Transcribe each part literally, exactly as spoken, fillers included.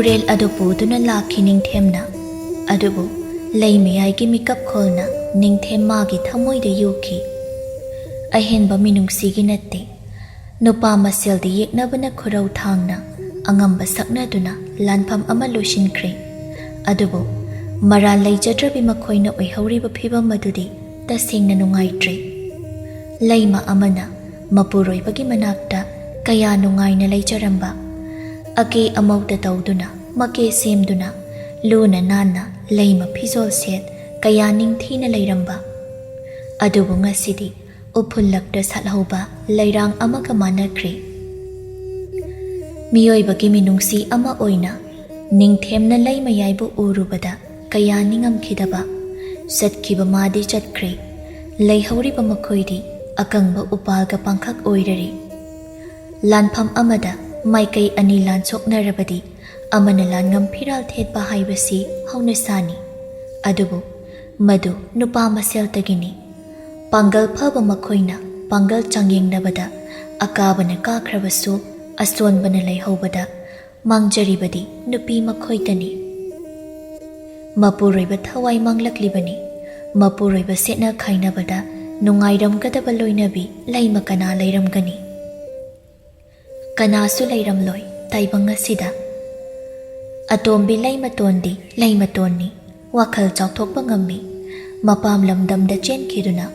Rail ꯑꯗꯨ ꯄꯨꯗꯨꯅ ꯂꯥꯛꯈꯤ ꯅꯤꯡꯊꯦꯝꯅ꯫ ꯑꯗꯨꯕꯨ ꯂꯩ ꯃꯌꯥꯏꯒꯤ ꯃꯤꯀꯞ ꯈꯣꯜꯅ ꯅꯤꯡꯊꯦꯝ ꯃꯥꯒꯤ ꯊꯃꯣꯏꯗ ꯌꯨꯈꯤ꯫ ꯑꯍꯦꯟꯕ ꯃꯤꯅꯨꯡꯁꯤꯒꯤ ꯅꯠꯇꯦ꯫ ꯅꯨꯄꯥ ꯃꯁꯦꯜꯗ ꯌꯦꯛꯅꯕꯅ ꯈꯨꯔꯧ ꯊꯥꯡꯅ ꯑꯉꯝꯕ ꯁꯛꯅꯗꯨꯅ ꯂꯥꯟꯐꯝ ꯑꯃ ꯂꯣꯏꯁꯤꯟꯈ꯭ꯔꯦ꯫ ꯑꯗꯨꯕꯨ ꯃꯔꯥꯜ ꯂꯩꯖꯗ꯭ꯔꯕꯤ ꯃꯈꯣꯏꯅ ꯑꯣꯏꯍꯧꯔꯤꯕ ꯐꯤꯚꯝ ꯑꯗꯨꯗꯤ ꯇꯁꯦꯡꯅ ꯅꯨꯡꯉꯥꯏꯇ꯭ꯔꯦ꯫ ꯂꯩꯃ ꯑꯃꯅ ꯃꯄꯨꯔꯣꯏꯕꯒꯤ ꯃꯅꯥꯛꯇ ꯀꯌꯥ ꯅꯨꯡꯉꯥꯏꯅ ꯂꯩꯖꯔꯝꯕ, ꯑꯀꯦ ꯑꯃꯧꯗ ꯇꯧꯗꯨꯅ, ꯃꯀꯦ ꯁꯦꯝꯗꯨꯅ, ꯂꯨꯅ ꯅꯥꯟꯅ ꯂꯩꯃ ꯐꯤꯖꯣꯜ ꯁꯦꯠ ꯀꯌꯥ ꯅꯤꯡꯊꯤꯅ ꯂꯩꯔꯝꯕ, ꯑꯗꯨꯕꯨ ꯉꯁꯤꯗꯤ ꯎꯐꯨꯜꯂꯛꯇ ꯁꯥꯠꯍꯧꯕ ꯂꯩꯔꯥꯡ ꯑꯃꯒ ꯃꯥꯟꯅꯈ꯭ꯔꯦ꯫ ꯃꯤꯑꯣꯏꯕꯒꯤ ꯃꯤꯅꯨꯡꯁꯤ ꯑꯃ ꯑꯣꯏꯅ ꯅꯤꯡꯊꯦꯝꯅ ꯂꯩꯃꯌꯥꯏꯕꯨ ꯎꯔꯨꯕꯗ ꯀꯌꯥ ꯅꯤꯡꯉꯝꯈꯤꯗꯕ, ꯆꯠꯈꯤꯕ ꯃꯥꯗꯤ ꯆꯠꯈ꯭ꯔꯦ, ꯂꯩꯍꯧꯔꯤꯕ ꯃꯈꯣꯏꯗꯤ ꯑꯀꯪꯕ ꯎꯄꯥꯜꯒ ꯄꯥꯡꯈꯛ ꯑꯣꯏꯔꯔꯦ꯫ ꯂꯥꯟꯐꯝ ꯑꯃꯗ ꯃꯥꯏꯀꯩ ꯑꯅꯤ ꯂꯥꯟ ꯁꯣꯛꯅꯔꯕꯗꯤ ꯑꯃꯅ ꯂꯥꯟꯉꯝ ꯐꯤꯔꯥꯜ ꯊꯦꯠꯄ ꯍꯥꯏꯕꯁꯤ ꯍꯧꯅꯁꯥꯅꯤ꯫ ꯑꯗꯨꯕꯨ ꯃꯗꯨ ꯅꯨꯄꯥ ꯃꯁꯦꯜꯇꯒꯤꯅꯤ꯫ ꯄꯥꯡꯒꯜ ꯐꯕ ꯃꯈꯣꯏꯅ ꯄꯥꯡꯒꯜ ꯆꯥꯡꯌꯦꯡꯅꯕꯗ ꯑꯀꯥꯕꯅ ꯀꯥꯈ꯭ꯔꯕꯁꯨ ꯑꯁꯣꯟꯕꯅ ꯂꯩꯍꯧꯕꯗ ꯃꯥꯡꯖꯔꯤꯕꯗꯤ ꯅꯨꯄꯤ ꯃꯈꯣꯏꯇꯅꯤ꯫ ꯃꯄꯨꯔꯣꯏꯕ ꯊꯋꯥꯏ ꯃꯥꯡꯂꯛꯂꯤꯕꯅꯤ꯫ ꯃꯄꯨꯔꯣꯏꯕ ꯁꯦꯠꯅ ꯈꯥꯏꯅꯕꯗ ꯅꯨꯡꯉꯥꯏꯔꯝꯒꯗꯕ ꯂꯣꯏꯅꯕꯤ ꯂꯩꯃ ꯀꯅꯥ ꯂꯩꯔꯝꯒꯅꯤ? ꯀꯅꯥꯁꯨ ꯂꯩꯔꯝꯂꯣꯏ ꯇꯥꯏꯕꯪ ꯑꯁꯤꯗ꯫ ꯑꯇꯣꯝꯕꯤ ꯂꯩꯃꯇꯣꯟꯗꯤ ꯂꯩꯃꯇꯣꯟꯅꯤ꯫ ꯋꯥꯈꯜ ꯆꯥꯎꯊꯣꯛꯄ ꯉꯝꯃꯤ꯫ ꯃꯄꯥꯝ ꯂꯝꯗꯝꯗ ꯆꯦꯟꯈꯤꯗꯨꯅ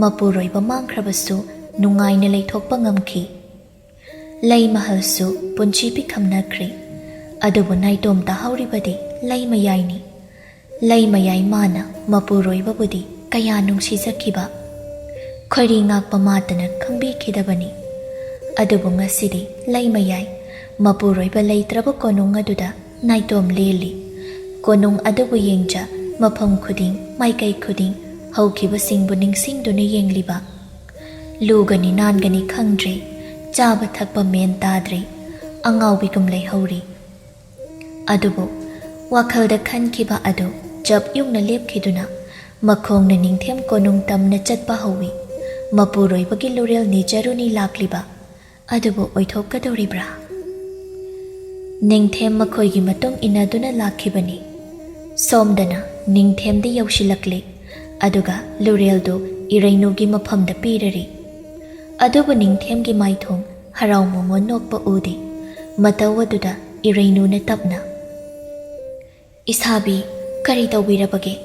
ꯃꯄꯨꯔꯣꯏꯕ ꯃꯥꯡꯈ꯭ꯔꯕꯁꯨ ꯅꯨꯡꯉꯥꯏꯅ ꯂꯩꯊꯣꯛꯄ ꯉꯝꯈꯤ꯫ ꯂꯩꯃꯍꯜꯁꯨ ꯄꯨꯟꯁꯤ ꯄꯤꯈꯝꯅꯈ꯭ꯔꯦ꯫ ꯑꯗꯨꯕꯨ ꯅꯥꯏꯇꯣꯝ ꯇꯥꯍꯧꯔꯤꯕꯗꯤ ꯂꯩꯃꯌꯥꯏꯅꯤ꯫ ꯂꯩꯃꯌꯥꯏ ꯃꯥꯅ ꯃꯄꯨꯔꯣꯏꯕꯕꯨꯗꯤ ꯀꯌꯥ ꯅꯨꯡꯁꯤꯖꯈꯤꯕ, ꯈꯣꯏꯔꯤ ꯉꯥꯛꯄ ꯃꯥꯇꯅ ꯈꯪꯕꯤꯈꯤꯗꯕꯅꯤ꯫ ꯑꯗꯨꯕꯨ ꯉꯁꯤꯗꯤ ꯂꯩꯃꯌꯥꯏ ꯃꯄꯨꯔꯣꯏꯕ ꯂꯩꯇ꯭ꯔꯕ ꯀꯣꯅꯨꯡ ꯑꯗꯨꯗ ꯅꯥꯏꯇꯣꯝ ꯂꯦꯜꯂꯤ꯫ ꯀꯣꯅꯨꯡ ꯑꯗꯨꯕꯨ ꯌꯦꯡꯖ ꯃꯐꯝ ꯈꯨꯗꯤꯡ, ꯃꯥꯏꯀꯩ ꯈꯨꯗꯤꯡ ꯍꯧꯈꯤꯕꯁꯤꯡꯕꯨ ꯅꯤꯡꯁꯤꯡꯗꯨꯅ ꯌꯦꯡꯂꯤꯕ꯫ ꯂꯨꯒꯅꯤ ꯅꯥꯟꯒꯅꯤ ꯈꯪꯗ꯭ꯔꯦ, ꯆꯥꯕ ꯊꯛꯄ ꯃꯦꯟ ꯇꯥꯗ꯭ꯔꯦ, ꯑꯉꯥꯎꯕꯤꯒꯨꯝ ꯂꯩꯍꯧꯔꯤ꯫ ꯑꯗꯨꯕꯨ ꯋꯥꯈꯜꯗ ꯈꯟꯈꯤꯕ ꯑꯗꯨ ꯆꯞ ꯌꯨꯡꯅ ꯂꯦꯞꯈꯤꯗꯨꯅ ꯃꯈꯣꯡꯅ ꯅꯤꯡꯊꯦꯝ ꯀꯣꯅꯨꯡ ꯇꯝꯅ ꯆꯠꯄ ꯍꯧꯏ꯫ ꯃꯄꯨꯔꯣꯏꯕꯒꯤ ꯂꯨꯔꯦꯜ ꯅꯤꯖꯔꯨꯅꯤ ꯂꯥꯛꯂꯤꯕ ꯑꯗꯨꯕꯨ ꯑꯣꯏꯊꯣꯛꯀꯗꯧꯔꯤꯕ꯭ꯔꯥ? ꯅꯤꯡꯊꯦꯝ ꯃꯈꯣꯏꯒꯤ ꯃꯇꯨꯡ ꯏꯟꯅꯗꯨꯅ ꯂꯥꯛꯈꯤꯕꯅꯤ꯫ ꯁꯣꯝꯗꯅ ꯅꯤꯡꯊꯦꯝꯗꯤ ꯌꯧꯁꯤꯜꯂꯛꯂꯦ, ꯑꯗꯨꯒ ꯂꯨꯔꯦꯜꯗꯨ ꯏꯔꯩꯅꯨꯒꯤ ꯃꯐꯝꯗ ꯄꯤꯔꯔꯤ꯫ ꯑꯗꯨꯕꯨ ꯅꯤꯡꯊꯦꯝꯒꯤ ꯃꯥꯏꯊꯣꯡ ꯍꯔꯥꯎ ꯃꯣꯃꯣꯟ ꯅꯣꯛꯄ ꯎꯗꯦ꯫ ꯃꯇꯧ ꯑꯗꯨꯗ ꯏꯔꯩꯅꯨꯅ ꯇꯞꯅ, "ꯏꯁꯥꯕꯤ, ꯀꯔꯤ ꯇꯧꯕꯤꯔꯕꯒꯦ?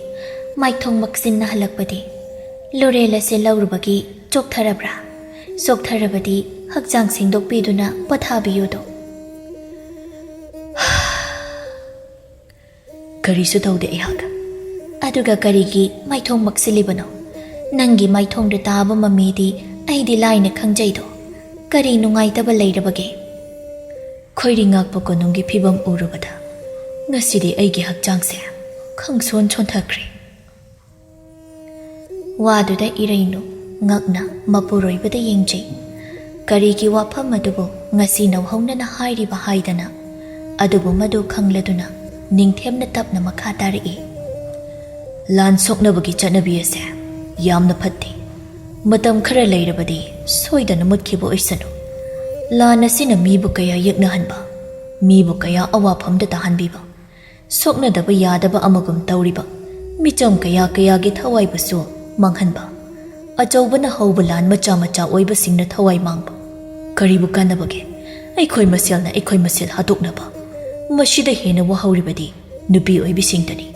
ꯃꯥꯏꯊꯣꯡ ꯃꯛꯁꯤꯟꯅ ꯍꯜꯂꯛꯄꯗꯤ? ꯂꯨꯔꯦꯜ ꯑꯁꯦ ꯂꯧꯔꯨꯕꯒꯤ ꯆꯣꯛꯊꯔꯕ꯭ꯔꯥ? ꯆꯣꯛꯊꯔꯕꯗꯤ ꯍꯛꯆꯥꯡ ꯁꯦꯡꯗꯣꯛꯄꯤꯗꯨꯅ ꯄꯣꯊꯥꯕꯤꯌꯨꯗꯣ꯫" "ꯀꯔꯤꯁꯨ ꯇꯧꯗꯦ ꯑꯩꯍꯥꯛ꯫" "ꯑꯗꯨꯒ ꯀꯔꯤꯒꯤ ꯃꯥꯏꯊꯣꯡ ꯃꯛꯁꯤꯜꯂꯤꯕꯅꯣ? ꯅꯪꯒꯤ ꯃꯥꯏꯊꯣꯡꯗ ꯇꯥꯕ ꯃꯃꯤꯗꯤ ꯑꯩꯗꯤ ꯂꯥꯏꯅ ꯈꯪꯖꯩꯗꯣ꯫ ꯀꯔꯤ ꯅꯨꯡꯉꯥꯏꯇꯕ ꯂꯩꯔꯕꯒꯦ?" "ꯈꯣꯏꯔꯤ ꯉꯥꯛꯄ ꯀꯣꯅꯨꯡꯒꯤ ꯐꯤꯕꯝ ꯎꯔꯨꯕꯗ ꯉꯁꯤꯗꯤ ꯑꯩꯒꯤ ꯍꯛꯆꯥꯡꯁꯦ ꯈꯪꯁꯣꯟ ꯁꯣꯟꯊꯈ꯭ꯔꯦ꯫" ꯋꯥꯗꯨꯗ ꯏꯔꯩꯅꯨ ꯉꯛꯅ ꯃꯄꯨꯔꯣꯏꯕꯗ ꯌꯦꯡꯖꯩ꯫ ꯀꯔꯤꯒꯤ ꯋꯥꯐꯝ ꯑꯗꯨꯕꯨ ꯉꯁꯤ ꯅꯧꯍꯧꯅꯅ ꯍꯥꯏꯔꯤꯕ ꯍꯥꯏꯗꯅ? ꯑꯗꯨꯕꯨ ꯃꯗꯨ ꯈꯪꯂꯗꯨꯅ ꯅꯤꯡꯊꯦꯝꯅ ꯇꯞꯅ ꯃꯈꯥ ꯇꯥꯔꯛꯏ, "ꯂꯥꯟ ꯁꯣꯛꯅꯕꯒꯤ ꯆꯠꯅꯕꯤ ꯑꯁꯦ ꯌꯥꯝꯅ ꯐꯠꯇꯦ꯫ ꯃꯇꯝ ꯈꯔ ꯂꯩꯔꯕꯗꯤ ꯁꯣꯏꯗꯅ ꯃꯨꯠꯈꯤꯕ ꯑꯣꯏꯁꯅꯨ꯫ ꯂꯥꯟ ꯑꯁꯤꯅ ꯃꯤꯕꯨ ꯀꯌꯥ ꯌꯦꯛꯅꯍꯟꯕ, ꯃꯤꯕꯨ ꯀꯌꯥ ꯑꯋꯥꯐꯝꯗ ꯇꯥꯍꯟꯕꯤꯕ, ꯁꯣꯛꯅꯗꯕ ꯌꯥꯗꯕ ꯑꯃꯒꯨꯝ ꯇꯧꯔꯤꯕ, ꯃꯤꯆꯝ ꯀꯌꯥ ꯀꯌꯥꯒꯤ ꯊꯋꯥꯏꯕꯨꯁꯨ ꯃꯥꯡꯍꯟꯕ, ꯑꯆꯧꯕꯅ ꯍꯧꯕ ꯂꯥꯟ ꯃꯆꯥ ꯃꯆꯥ ꯑꯣꯏꯕꯁꯤꯡꯅ ꯊꯋꯥꯏ ꯃꯥꯡꯕ꯫ ꯀꯔꯤꯕꯨ ꯀꯥꯟꯅꯕꯒꯦ ꯑꯩꯈꯣꯏ ꯃꯁꯦꯜꯅ ꯑꯩꯈꯣꯏ ꯃꯁꯦꯜ ꯍꯥꯠꯇꯣꯛꯅꯕ? ꯃꯁꯤꯗ ꯍꯦꯟꯅ ꯋꯥꯍꯧꯔꯤꯕꯗꯤ ꯅꯨꯄꯤ ꯑꯣꯏꯕꯤꯁꯤꯡꯗꯅꯤ꯫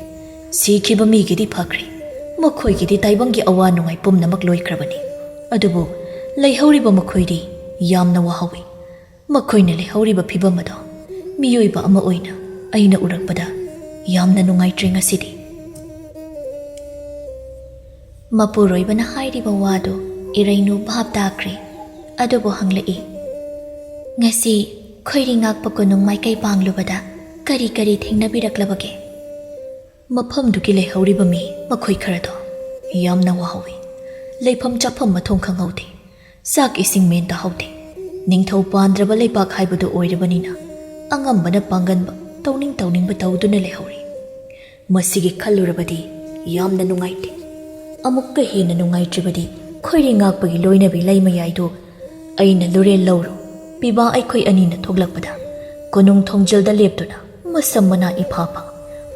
ꯁꯤꯈꯤꯕ ꯃꯤꯒꯤꯗꯤ ꯐꯈ꯭ꯔꯦ, ꯃꯈꯣꯏꯒꯤꯗꯤ ꯇꯥꯏꯕꯪꯒꯤ ꯑꯋꯥ ꯅꯨꯡꯉꯥꯏ ꯄꯨꯝꯅꯃꯛ ꯂꯣꯏꯈ꯭ꯔꯕꯅꯤ꯫ ꯑꯗꯨꯕꯨ ꯂꯩꯍꯧꯔꯤꯕ ꯃꯈꯣꯏꯗꯤ ꯌꯥꯝꯅ ꯋꯥꯍꯧꯋꯤ꯫ ꯃꯈꯣꯏꯅ ꯂꯩꯍꯧꯔꯤꯕ ꯐꯤꯕꯝ ꯑꯗꯣ ꯃꯤꯑꯣꯏꯕ ꯑꯃ ꯑꯣꯏꯅ ꯑꯩꯅ ꯎꯔꯛꯄꯗ ꯌꯥꯝꯅ ꯅꯨꯡꯉꯥꯏꯇ꯭ꯔꯦ ꯉꯁꯤꯗꯤ꯫" ꯃꯄꯨꯔꯣꯏꯕꯅ ꯍꯥꯏꯔꯤꯕ ꯋꯥꯗꯨ ꯏꯔꯩꯅꯨ ꯚꯥꯞ ꯇꯥꯈ꯭ꯔꯦ꯫ ꯑꯗꯨꯕꯨ ꯍꯪꯂꯛꯏ, "ꯉꯁꯤ ꯈꯣꯏꯔꯤ ꯉꯥꯛꯄ ꯀꯣꯅꯨꯡ ꯃꯥꯏꯀꯩ ꯄꯥꯡꯂꯨꯕꯗ ꯀꯔꯤ ꯀꯔꯤ ꯊꯦꯡꯅꯕꯤꯔꯛꯂꯕꯒꯦ?" "ꯃꯐꯝꯗꯨꯒꯤ ꯂꯩꯍꯧꯔꯤꯕ ꯃꯤ ꯃꯈꯣꯏ ꯈꯔꯗꯣ ꯌꯥꯝꯅ ꯋꯥꯍꯧꯋꯤ꯫ ꯂꯩꯐꯝ ꯆꯥꯐꯝ ꯃꯊꯣꯡ ꯈꯪꯍꯧꯗꯦ꯫ ꯆꯥꯛ ꯏꯁꯤꯡ ꯃꯦꯟ ꯇꯥꯍꯧꯗꯦ꯫ ꯅꯤꯡꯊꯧ ꯄꯥꯟꯗ꯭ꯔꯕ ꯂꯩꯕꯥꯛ ꯍꯥꯏꯕꯗꯨ ꯑꯣꯏꯔꯕꯅꯤꯅ ꯑꯉꯝꯕꯅ ꯄꯥꯡꯒꯟꯕ, ꯇꯧꯅꯤꯡ ꯇꯧꯅꯤꯡꯕ ꯇꯧꯗꯨꯅ ꯂꯩꯍꯧꯔꯤ꯫ ꯃꯁꯤꯒꯤ ꯈꯜꯂꯨꯔꯕꯗꯤ ꯌꯥꯝꯅ ꯅꯨꯡꯉꯥꯏꯇꯦ꯫ ꯑꯃꯨꯛꯀ ꯍꯦꯟꯅ ꯅꯨꯡꯉꯥꯏꯇ꯭ꯔꯤꯕꯗꯤ ꯈꯣꯏꯔꯤ ꯉꯥꯛꯄꯒꯤ ꯂꯣꯏꯅꯕꯤ ꯂꯩꯃꯌꯥꯏꯗꯨ ꯑꯩꯅ ꯂꯨꯔꯦꯜ ꯂꯧꯔꯨ ꯄꯤꯕꯥ ꯑꯩꯈꯣꯏ ꯑꯅꯤꯅ ꯊꯣꯛꯂꯛꯄꯗ ꯀꯣꯅꯨꯡ ꯊꯣꯡꯖꯤꯜꯗ ꯂꯦꯞꯇꯨꯅ ꯃꯁꯝ ꯃꯅꯥ ꯏꯐꯥ ꯐꯥ,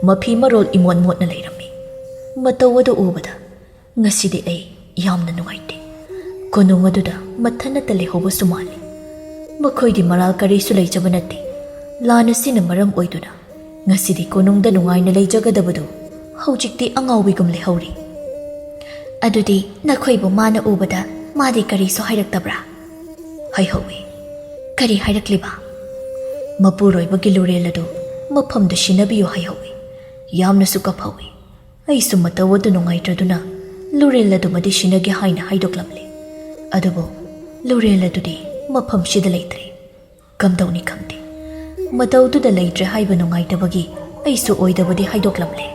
ꯃꯐꯤ ꯃꯔꯣꯜ ꯏꯃꯣꯠ ꯃꯣꯠꯅ ꯂꯩꯔꯝꯃꯤ꯫ ꯃꯇꯧ ꯑꯗꯨ ꯎꯕꯗ ꯉꯁꯤꯗꯤ ꯑꯩ ꯌꯥꯝꯅ ꯅꯨꯡꯉꯥꯏꯇꯦ꯫ ꯀꯣꯅꯨꯡ ꯑꯗꯨꯗ ꯃꯊꯟꯅꯇ ꯂꯩꯍꯧꯕꯁꯨ ꯃꯥꯜꯂꯤ꯫ ꯃꯈꯣꯏꯗꯤ ꯃꯔꯥꯜ ꯀꯔꯤꯁꯨ ꯂꯩꯖꯕ ꯅꯠꯇꯦ꯫ ꯂꯥꯟ ꯑꯁꯤꯅ ꯃꯔꯝ ꯑꯣꯏꯗꯨꯅ ꯉꯁꯤꯗꯤ ꯀꯣꯅꯨꯡꯗ ꯅꯨꯡꯉꯥꯏꯅ ꯂꯩꯖꯒꯗꯕꯗꯨ ꯍꯧꯖꯤꯛꯇꯤ ꯑꯉꯥꯎꯕꯤꯒꯨꯝ ꯂꯩꯍꯧꯔꯤ꯫ "ꯑꯗꯨꯗꯤ ꯅꯈꯣꯏꯕꯨ ꯃꯥꯅ ꯎꯕꯗ ꯃꯥꯗꯤ ꯀꯔꯤꯁꯨ ꯍꯥꯏꯔꯛꯇꯕ꯭ꯔꯥ?" ꯍꯥꯏꯍꯧꯏ꯫ "ꯀꯔꯤ ꯍꯥꯏꯔꯛꯂꯤꯕ?" "ꯃꯄꯨꯔꯣꯏꯕꯒꯤ ꯂꯨꯔꯦꯜ ꯑꯗꯨ ꯃꯐꯝꯗ ꯁꯤꯟꯅꯕꯤꯌꯨ" ꯍꯥꯏꯍꯧꯏ꯫ ꯌꯥꯝꯅꯁꯨ ꯀꯞꯍꯧꯏ꯫ ꯑꯩꯁꯨ ꯃꯇꯧ ꯑꯗꯨ ꯅꯨꯡꯉꯥꯏꯇ꯭ꯔꯗꯨꯅ ꯂꯨꯔꯦꯜ ꯑꯗꯨꯃꯗꯤ ꯁꯤꯟꯅꯒꯦ ꯍꯥꯏꯅ ꯍꯥꯏꯗꯣꯛꯂꯝꯂꯦ꯫ ꯑꯗꯨꯕꯨ ꯂꯨꯔꯦꯜ ꯑꯗꯨꯗꯤ ꯃꯐꯝꯁꯤꯗ ꯂꯩꯇ꯭ꯔꯦ꯫ ꯀꯝꯗꯧꯅꯤ ꯈꯪꯗꯦ꯫ ꯃꯇꯧꯗꯨꯗ ꯂꯩꯇ꯭ꯔꯦ ꯍꯥꯏꯕ ꯅꯨꯡꯉꯥꯏꯇꯕꯒꯤ ꯑꯩꯁꯨ ꯑꯣꯏꯗꯕꯗꯤ ꯍꯥꯏꯗꯣꯛꯂꯝꯂꯦ꯫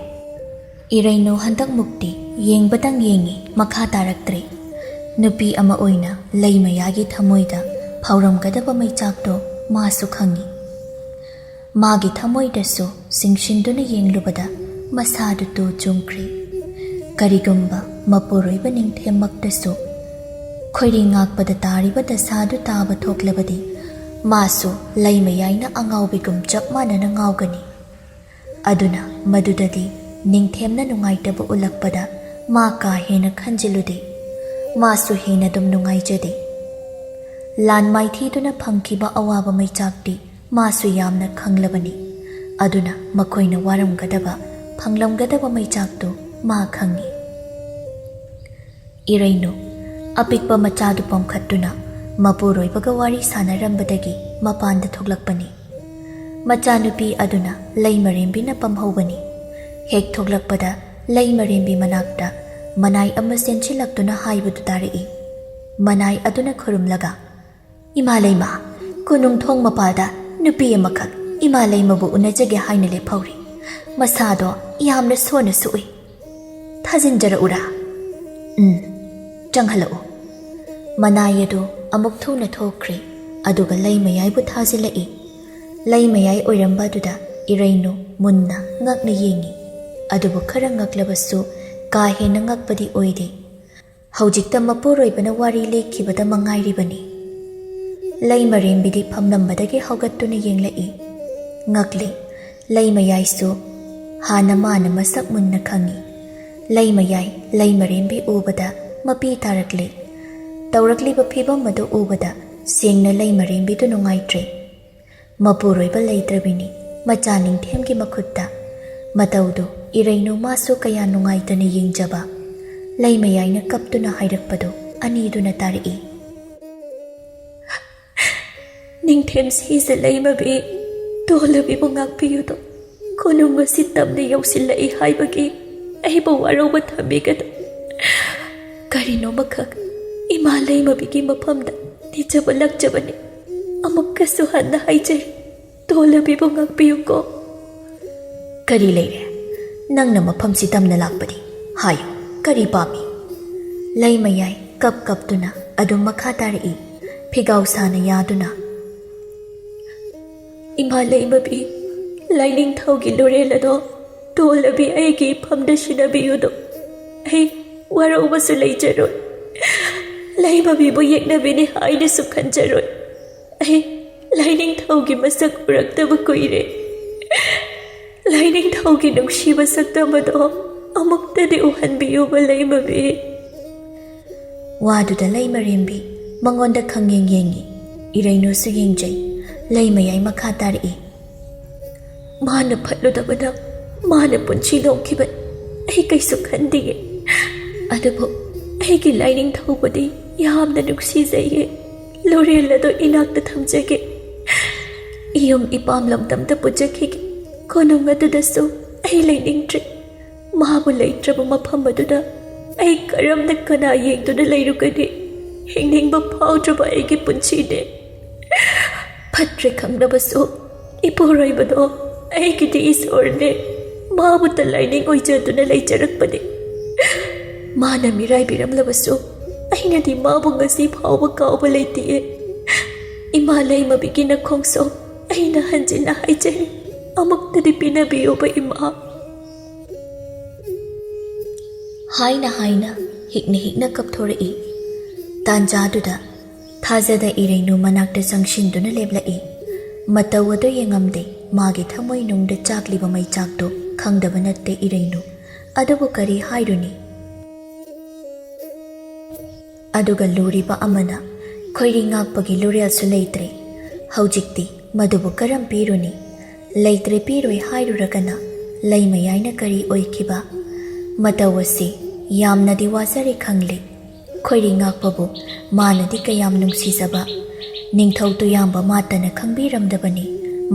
ꯏꯔꯩꯅꯨ ꯍꯟꯗꯛꯃꯨꯛꯇꯤ ꯌꯦꯡꯕꯇꯪ ꯌꯦꯡꯉꯤ, ꯃꯈꯥ ꯇꯥꯔꯛꯇ꯭ꯔꯦ꯫ ꯅꯨꯄꯤ ꯑꯃ ꯑꯣꯏꯅ ꯂꯩꯃꯌꯥꯒꯤ ꯊꯃꯣꯏꯗ ꯐꯥꯎꯔꯝꯒꯗꯕ ꯃꯩꯆꯥꯛꯇꯣ ꯃꯥꯁꯨ ꯈꯪꯉꯤ꯫ ꯃꯥꯒꯤ ꯊꯃꯣꯏꯗꯁꯨ ꯆꯤꯡꯁꯤꯟꯗꯨꯅ ꯌꯦꯡꯂꯨꯕꯗ ꯃꯁꯥꯗꯨ ꯇꯨ ꯆꯨꯡꯈ꯭ꯔꯦ꯫ ꯀꯔꯤꯒꯨꯝꯕ ꯃꯄꯨꯔꯣꯏꯕ ꯅꯤꯡꯊꯦꯝꯃꯛꯇꯁꯨ ꯈꯣꯏꯔꯤ ꯉꯥꯛꯄꯗ ꯇꯥꯔꯤꯕ ꯗꯁꯥꯗꯨ ꯇꯥꯕ ꯊꯣꯛꯂꯕꯗꯤ ꯃꯥꯁꯨ ꯂꯩꯃꯌꯥꯏꯅ ꯑꯉꯥꯎꯕꯤꯒꯨꯝ ꯆꯞ ꯃꯥꯟꯅꯅ ꯉꯥꯎꯒꯅꯤ꯫ ꯑꯗꯨꯅ ꯃꯗꯨꯗꯗꯤ ꯅꯤꯡꯊꯦꯝꯅ ꯅꯨꯡꯉꯥꯏꯇꯕ ꯎꯠꯂꯛꯄꯗ ꯃꯥ ꯀꯥ ꯍꯦꯟꯅ ꯈꯟꯖꯤꯜꯂꯨꯗꯦ꯫ ꯃꯥꯁꯨ ꯍꯦꯟꯅ ꯑꯗꯨꯝ ꯅꯨꯡꯉꯥꯏꯖꯗꯦ꯫ ꯂꯥꯟ ꯃꯥꯏꯊꯤꯗꯨꯅ ꯐꯪꯈꯤꯕ ꯑꯋꯥꯕ ꯃꯩꯆꯥꯛꯇꯤ ꯃꯥꯁꯨ ꯌꯥꯝꯅ ꯈꯪꯂꯕꯅꯤ꯫ ꯑꯗꯨꯅ ꯃꯈꯣꯏꯅ ꯋꯥꯔꯝꯒꯗꯕ, ꯐꯪꯂꯝꯒꯗꯕ ꯃꯩꯆꯥꯛꯇꯨ ꯃꯥ ꯈꯪꯏ꯫ ꯏꯔꯩꯅꯨ, ꯑꯄꯤꯛꯄ ꯃꯆꯥꯗꯨ ꯄꯣꯝꯈꯠꯇꯨꯅ ꯃꯄꯨꯔꯣꯏꯕꯒ ꯋꯥꯔꯤ ꯁꯥꯟꯅꯔꯝꯕꯗꯒꯤ ꯃꯄꯥꯟꯗ ꯊꯣꯛꯂꯛꯄꯅꯤ꯫ ꯃꯆꯥꯅꯨꯄꯤ ꯑꯗꯨꯅ ꯂꯩꯃꯔꯦꯝꯕꯤꯅ ꯄꯝꯍꯧꯕꯅꯤ꯫ ꯍꯦꯛ ꯊꯣꯛꯂꯛꯄꯗ ꯂꯩꯃꯔꯦꯝꯕꯤ ꯃꯅꯥꯛꯇ ꯃꯅꯥꯏ ꯑꯃ ꯆꯦꯟꯁꯤꯜꯂꯛꯇꯨꯅ ꯍꯥꯏꯕꯗꯨ ꯇꯥꯔꯛꯏ꯫ ꯃꯅꯥꯏ ꯑꯗꯨꯅ ꯈꯨꯔꯨꯝꯂꯒ, "ꯏꯃꯥ ꯂꯩꯃ, ꯀꯣꯅꯨꯡ ꯊꯣꯡ ꯃꯄꯥꯜꯗ ꯅꯨꯄꯤ ꯑꯃꯈꯛ ꯏꯃꯥ ꯂꯩꯃꯕꯨ ꯎꯅꯖꯒꯦ ꯍꯥꯏꯅ ꯂꯦꯞꯍꯧꯔꯤ꯫ ꯃꯁꯥꯗꯣ ꯌꯥꯝꯅ ꯁꯣꯟꯅꯁꯨ ꯎꯏ꯫ ꯊꯥꯖꯤꯟꯖꯔꯛꯎꯔꯥ?" "ꯎꯝ, ꯆꯪꯍꯜꯂꯛꯎ꯫" ꯃꯅꯥꯏ ꯑꯗꯨ ꯑꯃꯨꯛ ꯊꯨꯅ ꯊꯣꯛꯈ꯭ꯔꯦ, ꯑꯗꯨꯒ ꯂꯩꯃꯌꯥꯏꯕꯨ ꯊꯥꯖꯤꯜꯂꯛꯏ꯫ ꯂꯩꯃꯌꯥꯏ ꯑꯣꯏꯔꯝꯕ ꯑꯗꯨꯗ ꯏꯔꯩꯅꯨ ꯃꯨꯟꯅ ꯉꯛꯅ ꯌꯦꯡꯉꯤ, ꯑꯗꯨꯕꯨ ꯈꯔ ꯉꯛꯂꯕꯁꯨ ꯀꯥ ꯍꯦꯟꯅ ꯉꯛꯄꯗꯤ ꯑꯣꯏꯗꯦ꯫ ꯍꯧꯖꯤꯛꯇ ꯃꯄꯨꯔꯣꯏꯕꯅ ꯋꯥꯔꯤ ꯂꯦꯛꯈꯤꯕꯗ ꯃꯉꯥꯏꯔꯤꯕꯅꯤ꯫ ꯂꯩꯃꯔꯦꯝꯕꯤꯗꯤ ꯐꯝꯂꯝꯕꯗꯒꯤ ꯍꯧꯒꯠꯇꯨꯅ ꯌꯦꯡꯂꯛꯏ꯫ ꯉꯛꯂꯤ꯫ ꯂꯩꯃꯌꯥꯏꯁꯨ ꯍꯥꯟꯅ ꯃꯥꯅ ꯃꯁꯛ ꯃꯨꯟꯅ ꯈꯪꯏ꯫ ꯂꯩꯃꯌꯥꯏ ꯂꯩꯃꯔꯦꯝꯕꯤ ꯎꯕꯗ ꯃꯄꯤ ꯇꯥꯔꯛꯂꯤ꯫ ꯇꯧꯔꯛꯂꯤꯕ ꯐꯤꯕꯝ ꯑꯗꯨ ꯎꯕꯗ ꯁꯦꯡꯅ ꯂꯩꯃꯔꯦꯝꯕꯤꯗꯨ ꯅꯨꯡꯉꯥꯏꯇ꯭ꯔꯦ꯫ ꯃꯄꯨꯔꯣꯏꯕ ꯂꯩꯇ꯭ꯔꯕꯤꯅꯤ ꯃꯆꯥ ꯅꯤꯡꯊꯦꯝꯒꯤ ꯃꯈꯨꯠꯇ꯫ ꯃꯇꯧꯗꯨ ꯏꯔꯩꯅꯨ ꯃꯥꯁꯨ ꯀꯌꯥ ꯅꯨꯡꯉꯥꯏꯇꯅ ꯌꯦꯡꯖꯕ꯫ ꯂꯩꯃꯌꯥꯏꯅ ꯀꯞꯇꯨꯅ ꯍꯥꯏꯔꯛꯄꯗꯨ ꯑꯅꯤꯗꯨꯅ ꯇꯥꯔꯛꯏ꯫ "ꯅꯤꯡꯊꯦꯝ ꯁꯤꯖ ꯂꯩꯃꯕꯤ, ꯇꯣꯜꯂꯕꯤꯕꯨ ꯉꯥꯛꯄꯤꯌꯨꯗꯣ꯫ ꯀꯣꯅꯨꯡ ꯑꯁꯤ ꯇꯝꯅ ꯌꯧꯁꯤꯜꯂꯛꯏ ꯍꯥꯏꯕꯒꯤ ꯑꯩꯕꯨ ꯋꯥꯔꯧꯕ ꯊꯝꯕꯤꯒꯅꯨ꯫ ꯀꯔꯤꯅꯣꯃꯈꯛ ꯏꯃꯥ ꯂꯩꯃꯕꯤꯒꯤ ꯃꯐꯝꯗ ꯅꯤꯖꯕ ꯂꯥꯛꯆꯕꯅꯤ꯫ ꯑꯃꯨꯛꯀꯁꯨ ꯍꯟꯅ ꯍꯥꯏꯖꯔꯤ, ꯇꯣꯜꯂꯕꯤꯕꯨ ꯉꯥꯛꯄꯤꯌꯨꯀꯣ꯫" "ꯀꯔꯤ ꯂꯩꯔꯦ? ꯅꯪꯅ ꯃꯐꯝꯁꯤ ꯇꯝꯅ ꯂꯥꯛꯄꯗꯤ? ꯍꯥꯏꯌꯨ, ꯀꯔꯤ ꯄꯥꯝꯃꯤ?" ꯂꯩꯃꯌꯥꯏ ꯀꯞ ꯀꯞꯇꯨꯅ ꯑꯗꯨꯝ ꯃꯈꯥ ꯇꯥꯔꯛꯏ, ꯐꯤꯒꯥꯎ ꯁꯥꯅ ꯌꯥꯗꯨꯅ꯫ "ꯏꯃꯥ ꯂꯩꯃꯕꯤ, ꯂꯥꯏꯅꯤꯡꯊꯧꯒꯤ ꯂꯨꯔꯦꯜ ꯑꯗꯣ ꯇꯣꯜꯂꯕꯤ ꯑꯩꯒꯤ ꯏꯐꯝꯗ ꯁꯤꯟꯅꯕꯤꯌꯨꯗꯣ꯫ ꯑꯩ ꯋꯥꯔꯧꯕꯁꯨ ꯂꯩꯖꯔꯣꯏ꯫ ꯂꯩꯃꯕꯤꯕꯨ ꯌꯦꯛꯅꯕꯤꯅꯤ ꯍꯥꯏꯅꯁꯨ ꯈꯟꯖꯔꯣꯏ꯫ ꯑꯩ ꯂꯥꯏꯅꯤꯡꯊꯧꯒꯤ ꯃꯁꯛ ꯎꯔꯛꯇꯕ ꯀꯨꯏꯔꯦ꯫ ꯂꯥꯏꯅꯤꯡꯊꯧꯒꯤ ꯅꯨꯡꯁꯤꯕ ꯁꯛꯇꯝ ꯑꯗꯣ ꯑꯃꯨꯛꯇꯗꯤ ꯎꯍꯟꯕꯤꯌꯨꯕ ꯂꯩꯃꯕꯤ꯫" ꯋꯥꯗꯨꯗ ꯂꯩꯃꯔꯦꯝꯕꯤ ꯃꯉꯣꯟꯗ ꯈꯪꯌꯦꯡ ꯌꯦꯡꯉꯤ꯫ ꯏꯔꯩꯅꯨꯁꯨ ꯌꯦꯡꯖꯩ꯫ ꯂꯩꯃꯌꯥꯏ ꯃꯈꯥ ꯇꯥꯔꯛꯏ꯫ "ꯃꯥꯅ ꯐꯠꯂꯨꯗꯕꯅ ꯃꯥꯅ ꯄꯨꯟꯁꯤ ꯂꯣꯝꯈꯤꯕꯅꯤ꯫ ꯑꯩ ꯀꯩꯁꯨ ꯈꯟꯗꯤꯌꯦ꯫ ꯑꯗꯨꯕꯨ ꯑꯩꯒꯤ ꯂꯥꯏꯅꯤꯡꯊꯧꯕꯨꯗꯤ ꯌꯥꯝꯅ ꯅꯨꯡꯁꯤꯖꯩꯌꯦ꯫ ꯂꯨꯔꯦꯜ ꯑꯗꯨ ꯏꯅꯥꯛꯇ ꯊꯝꯖꯒꯦ꯫ ꯏꯌꯨꯝ ꯏꯄꯥꯝ ꯂꯝꯗꯝꯗ ꯄꯨꯖꯈꯤꯒꯦ꯫ ꯀꯣꯅꯨꯡ ꯑꯗꯨꯗꯁꯨ ꯑꯩ ꯂꯩꯅꯤꯡꯗ꯭ꯔꯦ꯫ ꯃꯥꯕꯨ ꯂꯩꯇ꯭ꯔꯕ ꯃꯐꯝ ꯑꯗꯨꯗ ꯑꯩ ꯀꯔꯝꯅ ꯀꯅꯥ ꯌꯦꯡꯗꯨꯅ ꯂꯩꯔꯨꯒꯅꯤ? ꯍꯤꯡꯅꯤꯡꯕ ꯐꯥꯎꯗ꯭ꯔꯕ ꯑꯩꯒꯤ ꯄꯨꯟꯁꯤꯅꯦ꯫ ꯐꯠꯇ꯭ꯔꯦ ꯈꯪꯂꯕꯁꯨ ꯏꯄꯨꯔꯣꯏꯕꯗꯣ ꯑꯩꯒꯤꯗꯤ ꯏꯁꯣꯔꯅꯦ꯫ ꯃꯥꯕꯨꯇ ꯂꯥꯏꯅꯤꯡ ꯑꯣꯏꯖꯗꯨꯅ ꯂꯩꯖꯔꯛꯄꯅꯦ꯫ ꯃꯥꯅ ꯃꯤꯔꯥꯏꯕꯤꯔꯝꯂꯕꯁꯨ ꯑꯩꯅꯗꯤ ꯃꯥꯕꯨ ꯉꯁꯤ ꯐꯥꯎꯕ ꯀꯥꯎꯕ ꯂꯩꯇꯦ꯫ ꯏꯃꯥ ꯂꯩꯃꯕꯤꯒꯤ ꯅꯈꯣꯡꯁꯨ ꯑꯩꯅ ꯍꯟꯖꯤꯟꯅ ꯍꯥꯏꯖꯔꯤ, ꯑꯃꯨꯛꯇꯗꯤ ꯄꯤꯅꯕꯤꯌꯨꯕ ꯏꯃꯥ꯫" ꯍꯥꯏꯅ ꯍꯥꯏꯅ ꯍꯤꯛꯅ ꯍꯤꯛꯅ ꯀꯞꯊꯣꯔꯛꯏ꯫ ꯇꯥꯟꯖꯥꯗꯨꯗ ꯊꯥꯖꯗ ꯏꯔꯩꯅꯨ ꯃꯅꯥꯛꯇ ꯆꯪꯁꯤꯟꯗꯨꯅ ꯂꯦꯞꯂꯛꯏ꯫ ꯃꯇꯧ ꯑꯗꯨ ꯌꯦꯡꯉꯝꯗꯦ꯫ ꯃꯥꯒꯤ ꯊꯃꯣꯏꯅꯨꯡꯗ ꯆꯥꯛꯂꯤꯕ ꯃꯩꯆꯥꯛꯇꯨ ꯈꯪꯗꯕ ꯅꯠꯇꯦ ꯏꯔꯩꯅꯨ꯫ ꯑꯗꯨꯕꯨ ꯀꯔꯤ ꯍꯥꯏꯔꯨꯅꯤ? ꯑꯗꯨꯒ ꯂꯨꯔꯤꯕ ꯑꯃꯅ, ꯈꯣꯏꯔꯤ ꯉꯥꯛꯄꯒꯤ ꯂꯨꯔꯦꯜꯁꯨ ꯂꯩꯇ꯭ꯔꯦ꯫ ꯍꯧꯖꯤꯛꯇꯤ ꯃꯗꯨꯕꯨ ꯀꯔꯝ ꯄꯤꯔꯨꯅꯤ? ꯂꯩꯇ꯭ꯔꯦ ꯄꯤꯔꯣꯏ ꯍꯥꯏꯔꯨꯔꯒꯅ ꯂꯩꯃꯌꯥꯏꯅ ꯀꯔꯤ ꯑꯣꯏꯈꯤꯕ? ꯃꯇꯧ ꯑꯁꯤ ꯌꯥꯝꯅꯗꯤ ꯋꯥꯖꯔꯦ ꯈꯪꯂꯦ꯫ ꯈꯣꯏꯔꯤ ꯉꯥꯛꯄꯕꯨ ꯃꯥꯅꯗꯤ ꯀꯌꯥꯝ ꯅꯨꯡꯁꯤꯖꯕ꯫ ꯅꯤꯡꯊꯧ ꯇꯨꯌꯥꯝꯕ ꯃꯥꯇꯅ ꯈꯪꯕꯤꯔꯝꯗꯕꯅꯤ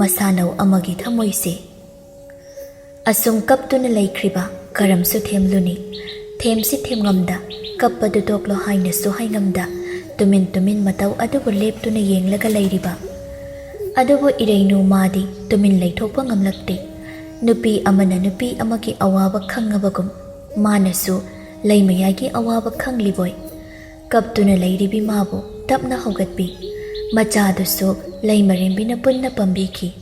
ꯃꯁꯥꯅꯧ ꯑꯃꯒꯤ ꯊꯃꯣꯏꯁꯦ꯫ ꯑꯁꯨꯝ ꯀꯞꯇꯨꯅ ꯂꯩꯈ꯭ꯔꯤꯕ ꯀꯔꯝꯁꯨ ꯊꯦꯝꯂꯨꯅꯤ꯫ ꯊꯦꯝꯁꯤ ꯊꯦꯝꯉꯝꯗ, ꯀꯞꯄꯗꯨ ꯇꯣꯛꯂꯣ ꯍꯥꯏꯅꯁꯨ ꯍꯥꯏꯉꯝꯗ, ꯇꯨꯃꯤꯟ ꯇꯨꯃꯤꯟ ꯃꯇꯧ ꯑꯗꯨꯕꯨ ꯂꯦꯞꯇꯨꯅ ꯌꯦꯡꯂꯒ ꯂꯩꯔꯤꯕ꯫ ꯑꯗꯨꯕꯨ ꯏꯔꯩꯅꯨ ꯃꯥꯗꯤ ꯇꯨꯃꯤꯟ ꯂꯩꯊꯣꯛꯄ ꯉꯝꯂꯛꯇꯦ꯫ ꯅꯨꯄꯤ ꯑꯃꯅ ꯅꯨꯄꯤ ꯑꯃꯒꯤ ꯑꯋꯥꯕ ꯈꯪꯉꯕꯒꯨꯝ ꯃꯥꯅꯁꯨ ꯂꯩꯃꯌꯥꯏꯒꯤ ꯑꯋꯥꯕ ꯈꯪꯂꯤꯕꯣꯏ꯫ ꯀꯞꯇꯨꯅ ꯂꯩꯔꯤꯕꯤ ꯃꯥꯕꯨ ꯇꯞꯅ ꯍꯧꯒꯠꯄꯤ꯫ ꯃꯆꯥꯗꯨꯁꯨ ꯂꯩꯃꯔꯦꯝꯕꯤꯅ ꯄꯨꯟꯅ ꯄꯝꯕꯤꯈꯤ꯫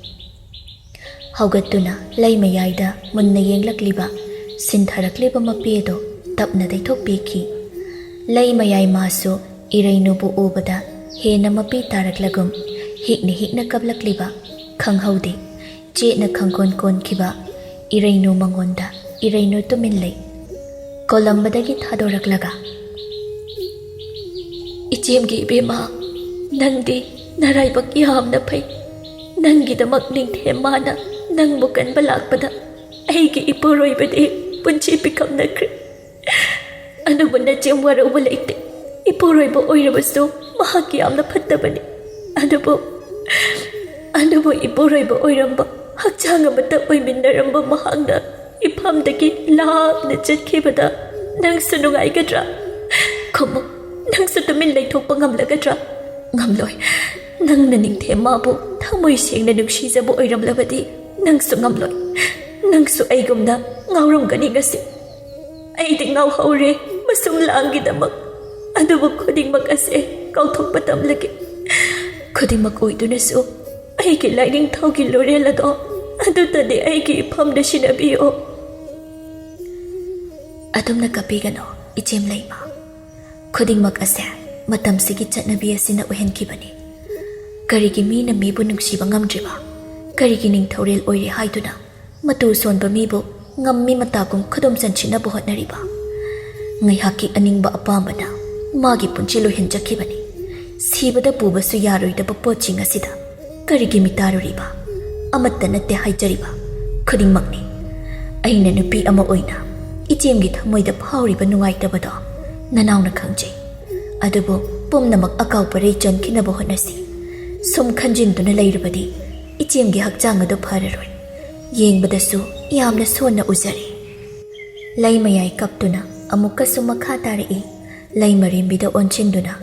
ꯍꯧꯒꯠꯇꯨꯅ ꯂꯩꯃꯌꯥꯏꯗ ꯃꯨꯟꯅ ꯌꯦꯡꯂꯛꯂꯤꯕ, ꯁꯤꯟꯊꯔꯛꯂꯤꯕ ꯃꯄꯤ ꯑꯗꯨ ꯇꯞꯅ ꯇꯩꯊꯣꯛꯄꯤꯈꯤ꯫ ꯂꯩꯃꯌꯥꯏ ꯃꯥꯁꯨ ꯏꯔꯩꯅꯨꯕꯨ ꯎꯕꯗ ꯍꯦꯟꯅ ꯃꯄꯤ ꯇꯥꯔꯛꯂꯒꯨꯝ ꯍꯤꯛꯅ ꯍꯤꯛꯅ ꯀꯞꯂꯛꯂꯤꯕ ꯈꯪꯍꯧꯗꯦ꯫ ꯆꯦꯠꯅ ꯈꯪꯀꯣꯟ ꯀꯣꯟꯈꯤꯕ ꯏꯔꯩꯅꯨ ꯃꯉꯣꯟꯗ ꯏꯔꯩꯅꯨ ꯇꯨꯃꯤꯟ ꯂꯩ꯫ ꯀꯣꯂꯝꯕꯗꯒꯤ ꯊꯥꯗꯣꯔꯛꯂꯒ, "ꯏꯆꯦꯝꯒꯤ ꯏꯕꯦꯝꯃ, ꯅꯪꯗꯤ ꯅꯔꯥꯏꯕꯛ ꯌꯥꯝꯅ ꯐꯩ꯫ ꯅꯪꯒꯤꯗꯃꯛ ꯅꯤꯡꯊꯦꯝ ꯃꯥꯅ ꯅꯪꯕꯨ ꯀꯟꯕ ꯂꯥꯛꯄꯗ ꯑꯩꯒꯤ ꯏꯄꯨꯔꯣꯏꯕꯗꯤ ꯄꯨꯟꯁꯤ ꯄꯤꯈꯝꯅꯈ꯭ꯔꯦ꯫ ꯑꯗꯨꯕꯨ ꯅꯆꯦꯝ ꯋꯥꯔꯧꯕ ꯂꯩꯇꯦ꯫ ꯏꯄꯨꯔꯣꯏꯕ ꯑꯣꯏꯔꯕꯁꯨ ꯃꯍꯥꯛ ꯌꯥꯝꯅ ꯐꯠꯇꯕꯅꯤ꯫ ꯑꯗꯨꯕꯨ, ꯑꯗꯨꯕꯨ ꯏꯄꯨꯔꯣꯏꯕ ꯑꯣꯏꯔꯝꯕ, ꯍꯛꯆꯥꯡ ꯑꯃꯠꯇ ꯑꯣꯏꯃꯤꯟꯅꯔꯝꯕ ꯃꯍꯥꯛꯅ ꯏꯐꯝꯗꯒꯤ ꯂꯥꯞꯅ ꯆꯠꯈꯤꯕꯗ ꯅꯪꯁꯨ ꯅꯨꯡꯉꯥꯏꯒꯗ꯭ꯔꯥ? ꯈꯨꯝꯃꯨ, ꯅꯪꯁꯨ ꯇꯨꯃꯤꯟ ꯂꯩꯊꯣꯛꯄ ꯉꯝꯂꯒꯗ꯭ꯔꯥ? ꯉꯝꯂꯣꯏ꯫ ꯅꯪꯅ ꯅꯤꯡꯊꯦꯝ ꯃꯥꯕꯨ ꯊꯃꯣꯏ ꯁꯦꯡꯅ ꯅꯨꯡꯁꯤꯖꯕ ꯑꯣꯏꯔꯝꯂꯕꯗꯤ ꯅꯪꯁꯨ ꯉꯝꯂꯣꯏ꯫ ꯅꯪꯁꯨ ꯑꯩꯒꯨꯝꯅ ꯉꯥꯎꯔꯝꯒꯅꯤ ꯉꯁꯤ꯫ ꯑꯩꯗꯤ ꯉꯥꯎꯍꯧꯔꯦ ꯃꯁꯨꯝ ꯂꯥꯡꯒꯤꯗꯃꯛ꯫ ꯑꯗꯨꯕꯨ ꯈꯨꯗꯤꯡꯃꯛ ꯑꯁꯦ ꯀꯥꯎꯊꯣꯛꯄ ꯇꯝꯂꯒꯦ꯫ ꯈꯨꯗꯤꯡꯃꯛ ꯑꯣꯏꯗꯨꯅꯁꯨ ꯑꯩꯒꯤ ꯂꯥꯏꯅꯤꯡꯊꯧꯒꯤ ꯂꯨꯔꯦꯜ ꯑꯗꯣ ꯑꯗꯨꯇꯗꯤ ꯑꯩꯒꯤ ꯏꯐꯝꯗ ꯁꯤꯟꯅꯕꯤꯌꯣ꯫" ꯑꯗꯨꯝꯅ ꯀꯞꯄꯤꯒꯅꯨ, ꯏꯆꯦꯝ ꯂꯩꯃ꯫ ꯈꯨꯗꯤꯡꯃꯛ ꯑꯁꯦ ꯃꯇꯝꯁꯤꯒꯤ ꯆꯠꯅꯕꯤ ꯑꯁꯤꯅ ꯑꯣꯏꯍꯟꯈꯤꯕꯅꯤ꯫ ꯀꯔꯤꯒꯤ ꯃꯤꯅ ꯃꯤꯕꯨ ꯅꯨꯡꯁꯤꯕ ꯉꯝꯗ꯭ꯔꯤꯕ? ꯀꯔꯤꯒꯤ ꯅꯤꯡꯊꯧꯔꯦꯜ ꯑꯣꯏꯔꯦ ꯍꯥꯏꯗꯨꯅ ꯃꯇꯨ ꯁꯣꯟꯕ ꯃꯤꯕꯨ ꯉꯝꯃꯤ ꯃꯇꯥꯒꯨꯝ ꯈꯨꯗꯨꯝ ꯆꯟꯁꯤꯟꯅꯕ ꯍꯣꯠꯅꯔꯤꯕ? ꯉꯥꯏꯍꯥꯛꯀꯤ ꯑꯅꯤꯡꯕ ꯑꯄꯥꯝꯕꯅ ꯃꯥꯒꯤ ꯄꯨꯟꯁꯤ ꯂꯣꯏꯍꯟꯖꯈꯤꯕꯅꯤ꯫ ꯁꯤꯕꯗ ꯄꯨꯕꯁꯨ ꯌꯥꯔꯣꯏꯗꯕ ꯄꯣꯠꯁꯤꯡ ꯑꯁꯤꯗ ꯀꯔꯤꯒꯤ ꯃꯤꯇꯥꯔꯨꯔꯤꯕ? ꯑꯃꯠꯇ ꯅꯠꯇꯦ ꯍꯥꯏꯖꯔꯤꯕ, ꯈꯨꯗꯤꯡꯃꯛꯅꯤ꯫ ꯑꯩꯅ ꯅꯨꯄꯤ ꯑꯃ ꯑꯣꯏꯅ ꯏꯆꯦꯝꯒꯤ ꯊꯃꯣꯏꯗ ꯐꯥꯎꯔꯤꯕ ꯅꯨꯡꯉꯥꯏꯇꯕꯗꯣ ꯅꯅꯥꯎꯅ ꯈꯪꯖꯩ꯫ ꯑꯗꯨꯕꯨ ꯄꯨꯝꯅꯃꯛ ꯑꯀꯥꯎ ꯄꯔꯩ ꯆꯟꯈꯤꯅꯕ ꯍꯣꯠꯅꯁꯤ꯫ ꯁꯨꯝ ꯈꯟꯖꯤꯟꯗꯨꯅ ꯂꯩꯔꯕꯗꯤ ꯏꯆꯦꯝꯒꯤ ꯍꯛꯆꯥꯡ ꯑꯗꯨ ꯐꯔꯔꯣꯏ꯫ ꯌꯦꯡꯕꯗꯁꯨ ꯌꯥꯝꯅ ꯁꯣꯟꯅ ꯎꯖꯔꯦ꯫ ꯂꯩꯃꯌꯥꯏ ꯀꯞꯇꯨꯅ ꯑꯃꯨꯛꯀꯁꯨ ꯃꯈꯥ ꯇꯥꯔꯛꯏ꯫ ꯂꯩꯃꯔꯦꯝꯕꯤꯗ ꯑꯣꯟꯁꯤꯟꯗꯨꯅ,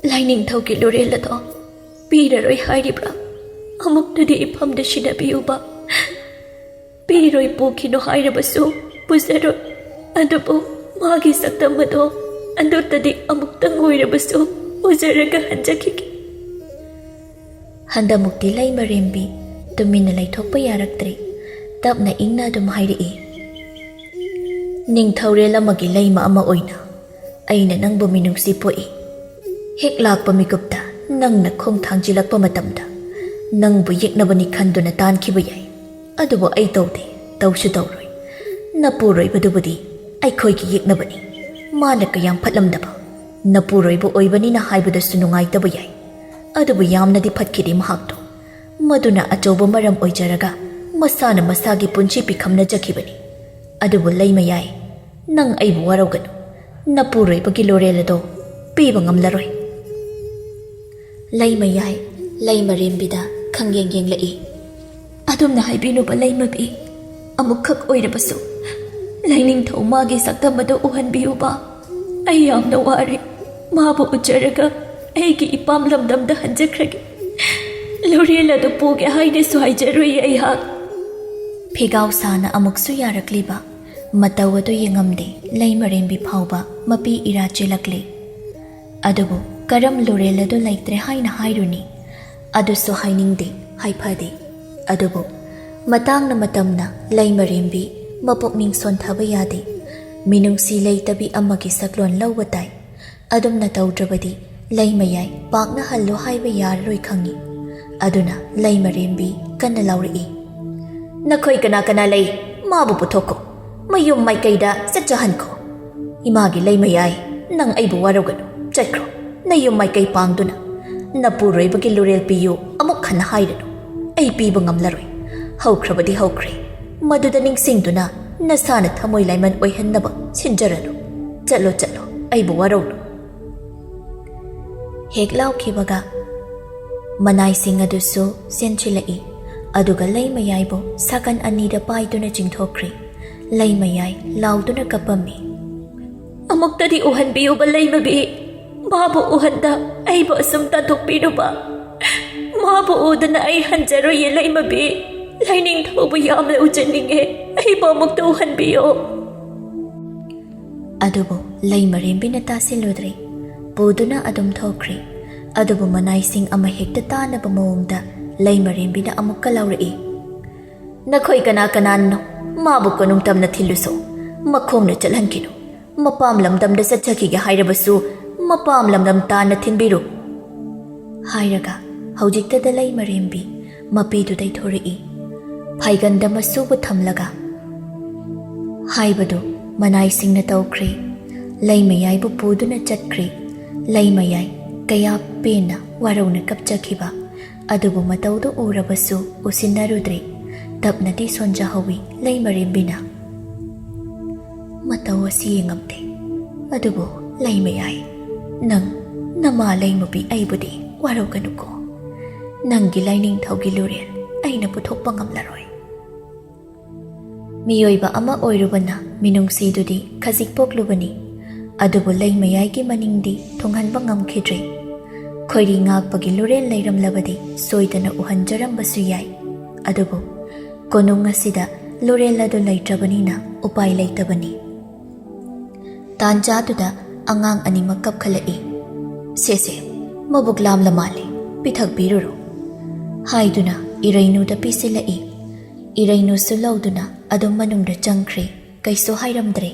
"ꯂꯥꯏꯅꯤꯡꯊꯧꯒꯤ ꯂꯨꯔꯦꯜ ꯑꯗꯣ ꯄꯤꯔꯔꯣꯏ ꯍꯥꯏꯔꯤꯕ꯭ꯔꯥ? ꯑꯃꯨꯛꯇꯗꯤ ꯏꯐꯝꯗ ꯁꯤꯟꯅꯕꯤꯌꯨꯕ꯫ ꯄꯤꯔꯣꯏ ꯄꯨꯈꯤꯅꯣ ꯍꯥꯏꯔꯕꯁꯨ ꯄꯨꯖꯔꯣꯏ꯫ ꯑꯗꯨꯕꯨ ꯃꯥꯒꯤ ꯁꯛꯇꯝ ꯑꯗꯣ ꯑꯗꯨꯇꯗꯤ ꯑꯃꯨꯛꯇꯪ ꯑꯣꯏꯔꯕꯁꯨ ꯎꯖꯔꯒ ꯍꯟꯖꯈꯤꯒꯦ꯫" ꯍꯟꯗꯃꯨꯛꯇꯤ ꯂꯩꯃꯔꯦꯝꯕꯤ ꯇꯨꯃꯤꯟꯅ ꯂꯩꯊꯣꯛꯄ ꯌꯥꯔꯛꯇ꯭ꯔꯦ꯫ ꯇꯞꯅ ꯏꯪꯅ ꯑꯗꯨꯝ ꯍꯥꯏꯔꯛꯏ, "ꯅꯤꯡꯊꯧꯔꯦꯜ ꯑꯃꯒꯤ ꯂꯩꯃ ꯑꯃ ꯑꯣꯏꯅ ꯑꯩꯅ ꯅꯪꯕꯨ ꯃꯤꯅꯨꯡꯁꯤ ꯄꯣꯛꯏ꯫ ꯍꯦꯛ ꯂꯥꯛꯄ ꯃꯤꯀꯨꯞꯇ ꯅꯪꯅ ꯈꯣꯡ ꯊꯥꯡꯖꯤꯜꯂꯛꯄ ꯃꯇꯝꯗ ꯅꯪꯕꯨ ꯌꯦꯛꯅꯕꯅꯤ ꯈꯟꯗꯨꯅ ꯇꯥꯟꯈꯤꯕ ꯌꯥꯏ꯫ ꯑꯗꯨꯕꯨ ꯑꯩ ꯇꯧꯗꯦ, ꯇꯧꯁꯨ ꯇꯧꯔꯣꯏ꯫ ꯅꯄꯨꯔꯣꯏꯕꯗꯨꯕꯨꯗꯤ ꯑꯩꯈꯣꯏꯒꯤ ꯌꯦꯛꯅꯕꯅꯤ꯫ ꯃꯥꯅ ꯀꯌꯥꯝ ꯐꯠꯂꯝꯗꯕ꯫ ꯅꯄꯨꯔꯣꯏꯕ ꯑꯣꯏꯕꯅꯤꯅ ꯍꯥꯏꯕꯗꯁꯨ ꯅꯨꯡꯉꯥꯏꯇꯕ ꯌꯥꯏ꯫ ꯑꯗꯨꯕꯨ ꯌꯥꯝꯅꯗꯤ ꯐꯠꯈꯤꯗꯦ ꯃꯍꯥꯛꯇꯣ꯫ ꯃꯗꯨꯅ ꯑꯆꯧꯕ ꯃꯔꯝ ꯑꯣꯏꯖꯔꯒ ꯃꯁꯥꯅ ꯃꯁꯥꯒꯤ ꯄꯨꯟꯁꯤ ꯄꯤꯈꯝꯅꯖꯈꯤꯕꯅꯤ꯫ ꯑꯗꯨꯕꯨ ꯂꯩꯃꯌꯥꯏ, ꯅꯪ ꯑꯩꯕꯨ ꯋꯥꯔꯧꯒꯅꯨ꯫ ꯅꯄꯨꯔꯣꯏꯕꯒꯤ ꯂꯣꯔꯦꯜ ꯑꯗꯣ ꯄꯤꯕ ꯉꯝꯂꯔꯣꯏ꯫" ꯂꯩꯃꯌꯥꯏ ꯂꯩꯃꯔꯦꯝꯕꯤꯗ ꯈꯪꯌꯦꯡ ꯌꯦꯡꯂꯛꯏ꯫ "ꯑꯗꯨꯝꯅ ꯍꯥꯏꯕꯤꯅꯨꯕ ꯂꯩꯃꯕꯤ, ꯑꯃꯨꯛꯈꯛ ꯑꯣꯏꯔꯕꯁꯨ ꯂꯥꯏꯅꯤꯡꯊꯧ ꯃꯥꯒꯤ ꯁꯛꯇꯝ ꯑꯗꯨ ꯎꯍꯟꯕꯤꯌꯨꯕ꯫ ꯑꯩ ꯌꯥꯝꯅ ꯋꯥꯔꯦ꯫ ꯃꯥꯕꯨ ꯎꯖꯔꯒ ꯑꯩꯒꯤ ꯏꯄꯥꯝ ꯂꯝꯗꯝꯗ ꯍꯟꯖꯈ꯭ꯔꯒꯦ꯫ ꯂꯣꯔꯦꯜ ꯑꯗꯨ ꯄꯨꯒꯦ ꯍꯥꯏꯅꯁꯨ ꯍꯥꯏꯖꯔꯨꯏ ꯑꯩꯍꯥꯛ꯫" ꯐꯤꯒꯥꯎ ꯁꯥꯅ ꯑꯃꯨꯛꯁꯨ ꯌꯥꯔꯛꯂꯤꯕ ꯃꯇꯧ ꯑꯗꯨ ꯌꯦꯡꯉꯝꯗꯦ ꯂꯩꯃꯔꯦꯝꯕꯤ ꯐꯥꯎꯕ ꯃꯄꯤ ꯏꯔꯥ ꯆꯦꯜꯂꯛꯂꯦ꯫ ꯑꯗꯨꯕꯨ ꯀꯔꯝ ꯂꯣꯔꯦꯜ ꯑꯗꯨ ꯂꯩꯇ꯭ꯔꯦ ꯍꯥꯏꯅ ꯍꯥꯏꯔꯨꯅꯤ? ꯑꯗꯨꯁꯨ ꯍꯥꯏꯅꯤꯡꯗꯦ, ꯍꯥꯏꯐꯗꯦ꯫ ꯑꯗꯨꯕꯨ ꯃꯇꯥꯡꯅ ꯃꯇꯝꯅ ꯂꯩꯃꯔꯦꯝꯕꯤ ꯃꯄꯨꯛꯅꯤꯡ ꯁꯣꯟꯊꯕ ꯌꯥꯗꯦ꯫ ꯃꯤꯅꯨꯡꯁꯤ ꯂꯩꯇꯕꯤ ꯑꯃꯒꯤ ꯁꯛꯂꯣꯟ ꯂꯧꯕ ꯇꯥꯏ꯫ ꯑꯗꯨꯝꯅ ꯇꯧꯗ꯭ꯔꯕꯗꯤ ꯂꯩꯃꯌꯥꯏ ꯄꯥꯛꯅ ꯍꯜꯂꯣ ꯍꯥꯏꯕ ꯌꯥꯔꯔꯣꯏ ꯈꯪꯏ꯫ ꯑꯗꯨꯅ ꯂꯩꯃꯔꯦꯝꯕꯤ ꯀꯟꯅ ꯂꯥꯎꯔꯛꯏ, "ꯅꯈꯣꯏ ꯀꯅꯥ ꯀꯅꯥ ꯂꯩ? ꯃꯥꯕꯨ ꯄꯨꯊꯣꯛꯈꯣ꯫ ꯃꯌꯨꯝ ꯃꯥꯏꯀꯩꯗ ꯆꯠꯆꯍꯟꯈꯣ꯫ ꯏꯃꯥꯒꯤ ꯂꯩꯃꯌꯥꯏ, ꯅꯪ ꯑꯩꯕꯨ ꯋꯥꯔꯧꯒꯅꯨ꯫ ꯆꯠꯈ꯭ꯔꯣ꯫ ꯅꯌꯨꯝ ꯃꯥꯏꯀꯩ ꯄꯥꯡꯗꯨꯅ ꯅꯄꯨꯔꯣꯏꯕꯒꯤ ꯂꯨꯔꯦꯜ ꯄꯤꯌꯨ ꯑꯃꯨꯛ ꯍꯟꯅ ꯍꯥꯏꯔꯅꯨ꯫ ꯑꯩ ꯄꯤꯕ ꯉꯝꯂꯔꯣꯏ꯫ ꯍꯧꯈ꯭ꯔꯕꯗꯤ ꯍꯧꯈ꯭ꯔꯦ꯫ ꯃꯗꯨꯗ ꯅꯤꯡꯁꯤꯡꯗꯨꯅ ꯅꯁꯥꯅ ꯊꯃꯣꯏ ꯂꯥꯏꯃꯟ ꯑꯣꯏꯍꯟꯅꯕ ꯁꯤꯟꯖꯔꯅꯨ꯫ ꯆꯠꯂꯣ, ꯆꯠꯂꯣ꯫ ꯑꯩꯕꯨ ꯋꯥꯔꯧꯅꯨ꯫" ꯍꯦꯛ ꯂꯥꯎꯈꯤꯕꯒ ꯃꯅꯥꯏꯁꯤꯡ ꯑꯗꯨꯁꯨ ꯆꯦꯟꯁꯤꯜꯂꯛꯏ꯫ ꯑꯗꯨꯒ ꯂꯩꯃꯌꯥꯏꯕꯨ ꯁꯥꯀꯟ ꯑꯅꯤꯗ ꯄꯥꯏꯗꯨꯅ ꯆꯤꯡꯊꯣꯛꯈ꯭ꯔꯤ꯫ ꯂꯩꯃꯌꯥꯏ ꯂꯥꯎꯗꯨꯅ ꯀꯞꯄꯝꯃꯤ꯫ "ꯑꯃꯨꯛꯇꯗꯤ ꯎꯍꯟꯕꯤꯌꯨꯕ ꯂꯩꯃꯕꯤ꯫ ꯃꯥꯕꯨ ꯎꯍꯟꯗ ꯑꯩꯕꯨ ꯑꯁꯨꯝ ꯇꯥꯟꯊꯣꯛꯄꯤꯔꯨꯕ꯫ ꯃꯥꯕꯨ ꯎꯗꯅ ꯑꯩ ꯍꯟꯖꯔꯣꯏꯌꯦ ꯂꯩꯃꯕꯤ꯫ ꯂꯥꯏꯅꯤꯡꯊꯧꯕꯨ ꯌꯥꯝꯅ ꯎꯖꯅꯤꯡꯉꯦ꯫ ꯑꯩꯕꯨ ꯑꯃꯨꯛꯇ ꯎꯍꯟꯕꯤꯌꯣ꯫" ꯑꯗꯨꯕꯨ ꯂꯩꯃꯔꯦꯝꯕꯤꯅ ꯇꯥꯁꯤꯜꯂꯨꯗ꯭ꯔꯦ꯫ ꯄꯨꯗꯨꯅ ꯑꯗꯨꯝ ꯊꯣꯛꯈ꯭ꯔꯦ꯫ ꯑꯗꯨꯕꯨ ꯃꯅꯥꯏꯁꯤꯡ ꯑꯃ ꯍꯦꯛꯇ ꯇꯥꯅꯕ ꯃꯑꯣꯡꯗ ꯂꯩꯃꯔꯦꯝꯕꯤꯅ ꯑꯃꯨꯛꯀ ꯂꯥꯎꯔꯛꯏ, "ꯅꯈꯣꯏ ꯀꯅꯥ ꯀꯅꯥꯅꯣ? ꯃꯥꯕꯨ ꯀꯣꯅꯨꯡ ꯇꯝꯅ ꯊꯤꯜꯂꯨꯁꯣ꯫ ꯃꯈꯣꯡꯅ ꯆꯠꯍꯟꯈꯤꯅꯨ꯫ ꯃꯄꯥꯝ ꯂꯝꯗꯝꯗ ꯆꯠꯆꯈꯤꯒꯦ ꯍꯥꯏꯔꯕꯁꯨ ꯃꯄꯥꯝ ꯂꯝꯗꯝ ꯇꯥꯟꯅ ꯊꯤꯟꯕꯤꯔꯨ꯫" ꯍꯥꯏꯔꯒ ꯍꯧꯖꯤꯛꯇꯗ ꯂꯩꯃꯔꯦꯝꯕꯤ ꯃꯄꯤꯗꯨ ꯇꯩꯊꯣꯔꯛꯏ꯫ ꯐꯥꯏꯒꯟꯗ ꯃꯁꯨꯕꯨ ꯊꯝꯂꯒ ꯍꯥꯏꯕꯗꯨ ꯃꯅꯥꯏꯁꯤꯡꯅ ꯇꯧꯈ꯭ꯔꯦ꯫ ꯂꯩꯃꯌꯥꯏꯕꯨ ꯄꯨꯗꯨꯅ ꯆꯠꯈ꯭ꯔꯦ꯫ ꯂꯩꯃꯌꯥꯏ ꯀꯌꯥ ꯄꯦꯟꯅ ꯋꯥꯔꯧꯅ ꯀꯞꯆꯈꯤꯕ꯫ ꯑꯗꯨꯕꯨ ꯃꯇꯧꯗꯨ ꯎꯔꯕꯁꯨ ꯎꯁꯤꯟꯅꯔꯨꯗ꯭ꯔꯦ꯫ ꯇꯞꯅꯗꯤ ꯁꯣꯟꯖꯍꯧꯋꯤ ꯂꯩꯃꯔꯦꯝꯕꯤꯅ꯫ "ꯃꯇꯧ ꯑꯁꯤ ꯌꯦꯡꯉꯝꯗꯦ꯫ ꯑꯗꯨꯕꯨ ꯂꯩꯃꯌꯥꯏ, ꯅꯪ ꯅꯃꯥ ꯂꯩꯃꯕꯤ ꯑꯩꯕꯨꯗꯤ ꯋꯥꯔꯧꯒꯅꯨꯀꯣ꯫ ꯅꯪꯒꯤ ꯂꯥꯏꯅꯤꯡꯊꯧꯒꯤ ꯂꯨꯔꯦꯜ ꯑꯩꯅ ꯄꯨꯊꯣꯛꯄ ꯉꯝꯂꯔꯣꯏ꯫" ꯃꯤꯑꯣꯏꯕ ꯑꯃ ꯑꯣꯏꯔꯨꯕꯅ ꯃꯤꯅꯨꯡꯁꯤꯗꯨꯗꯤ ꯈꯖꯤꯛ ꯄꯣꯛꯂꯨꯕꯅꯤ꯫ ꯑꯗꯨꯕꯨ ꯂꯩꯃꯌꯥꯏꯒꯤ ꯃꯅꯤꯡꯗꯤ ꯊꯨꯡꯍꯟꯕ ꯉꯝꯈꯤꯗ꯭ꯔꯦ꯫ ꯈꯣꯏꯔꯤ ꯉꯥꯛꯄꯒꯤ ꯂꯨꯔꯦꯜ ꯂꯩꯔꯝꯂꯕꯗꯤ ꯁꯣꯏꯗꯅ ꯎꯍꯟꯖꯔꯝꯕꯁꯨ ꯌꯥꯏ꯫ ꯑꯗꯨꯕꯨ ꯀꯣꯅꯨꯡ ꯑꯁꯤꯗ ꯂꯨꯔꯦꯜ ꯑꯗꯨ ꯂꯩꯇ꯭ꯔꯕꯅꯤꯅ ꯎꯄꯥꯏ ꯂꯩꯇꯕꯅꯤ꯫ ꯇꯥꯟꯖꯥꯗꯨꯗ ꯑꯉꯥꯡ ꯑꯅꯤꯃꯛ ꯀꯞꯈꯠꯂꯛꯏ꯫ "ꯁꯦ ꯁꯦ, ꯃꯕꯨꯛ ꯂꯥꯝꯂ ꯃꯥꯜꯂꯦ, ꯄꯤꯊꯛꯄꯤꯔꯨꯔꯣ" ꯍꯥꯏꯗꯨꯅ ꯏꯔꯩꯅꯨꯗ ꯄꯤꯁꯤꯜꯂꯛꯏ꯫ ꯏꯔꯩꯅꯨꯁꯨ ꯂꯧꯗꯨꯅ ꯑꯗꯨꯝ ꯃꯅꯨꯡꯗ ꯆꯪꯈ꯭ꯔꯦ꯫ ꯀꯩꯁꯨ ꯍꯥꯏꯔꯝꯗ꯭ꯔꯦ꯫